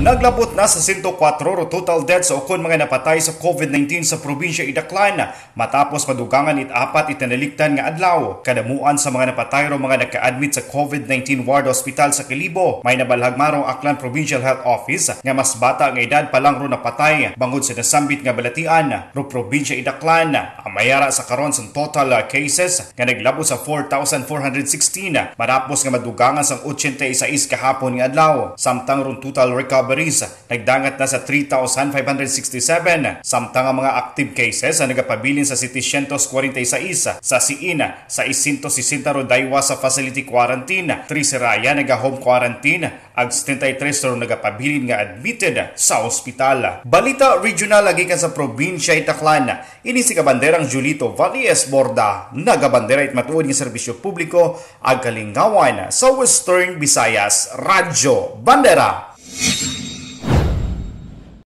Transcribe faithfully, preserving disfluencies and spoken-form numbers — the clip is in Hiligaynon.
Naglabot na sa sento kuwatro ro total deaths o kon mga napatay sa COVID nineteen sa probinsya Idaklan, matapos madugangan it apat it naliktan nga adlaw. Kadamuan sa mga napatay ro mga nagka-admit sa COVID nineteen ward hospital sa Kalibo. May nabalhag maro ang Aklan Provincial Health Office nga mas bata nga edad pa lang ro napatay, bangod sa nasambit nga balatian. Ro probinsya Idaklan, ang may ara sa karon sang total, ah, cases nga naglabot sa four thousand four hundred sixteen, matapos nga madugangan sang ochenta y seis kahapon nga adlaw. Samtang rong total recoveries, nagdangat na sa three thousand five hundred sixty-seven, samtang ang mga active cases ang nagapabilin sa setecientos kwarenta y seis, sa siin, seiscientos sesenta ro daywa sa facility quarantine, trese raya naga-home quarantine, ag setenta y tres ro nagapabilin nga admitted sa ospital. Balita regional gikan sa probinsya Idaklan. Ini si Kabanderang Julito Valles Borda, nagabandera it matuod nga serbisyo publiko ag kalingawan sa Western Visayas, Radyo Bandera.